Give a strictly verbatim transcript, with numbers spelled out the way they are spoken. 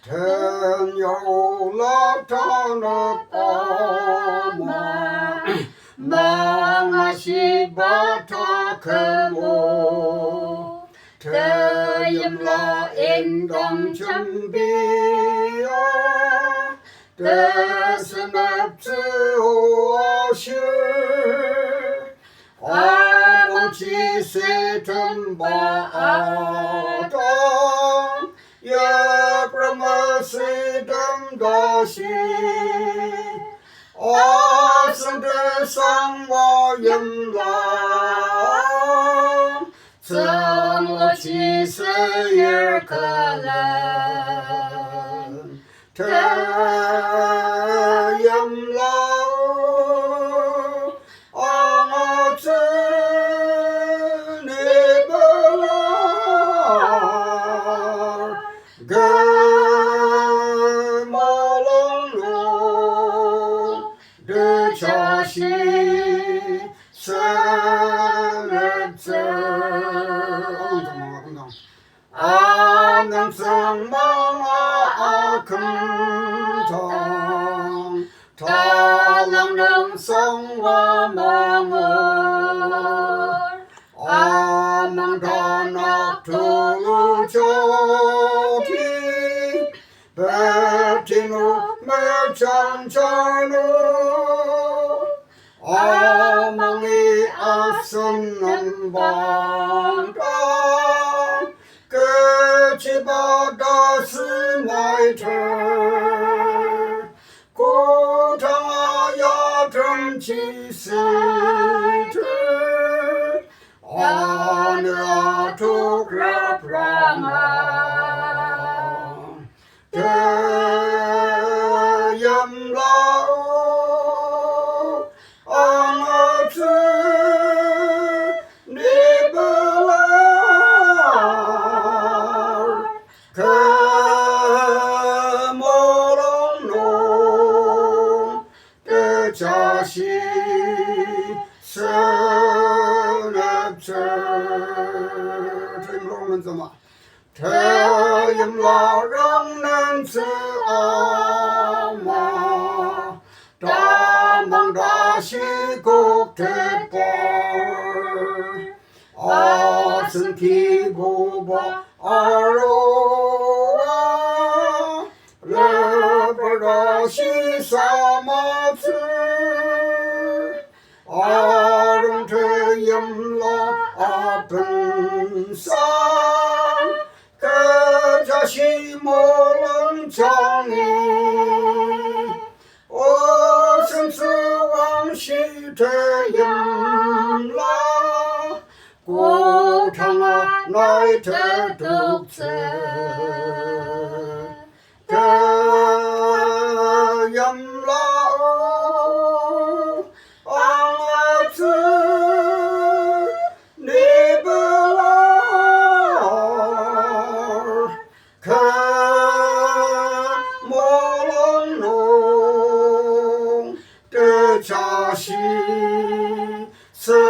Ten yao la tanep ama, mangashiba taküm o. Teimla indang jembia, teseneptsü o ashir. Amangji sütemba atang, yaprama sütem tashi. Asen tesangwa yimla, tsüngloji süyir külen. Teyimla o, angatsü ni pelar, kü mulung nung tejashi seneptsü. Anang tsüngmang aküm tang, talang nung sangwa mangur. Amang tanak tulu jodi, petinu mejang janu. Amangi asen nembang dang, kechiba ta semaiter. Kotanga yatem ji süter, anü atok rapranga. Teyimla o, angatsü ni pelar, kü mulung nung tejashi seneptsü. Teyimla o, angatsü ma. Teyimla rang nensü ama, tamang tashi kok tepar. Asen kibuba arua, lepra tashi samatsü. Arung teyimla apensa, kecha shimolong jangi. O sentsü wangshi teyimla, kotanga nai tedoktsü. Teyimla o, angatsü ni pelar, kü mulung nung tejashi sü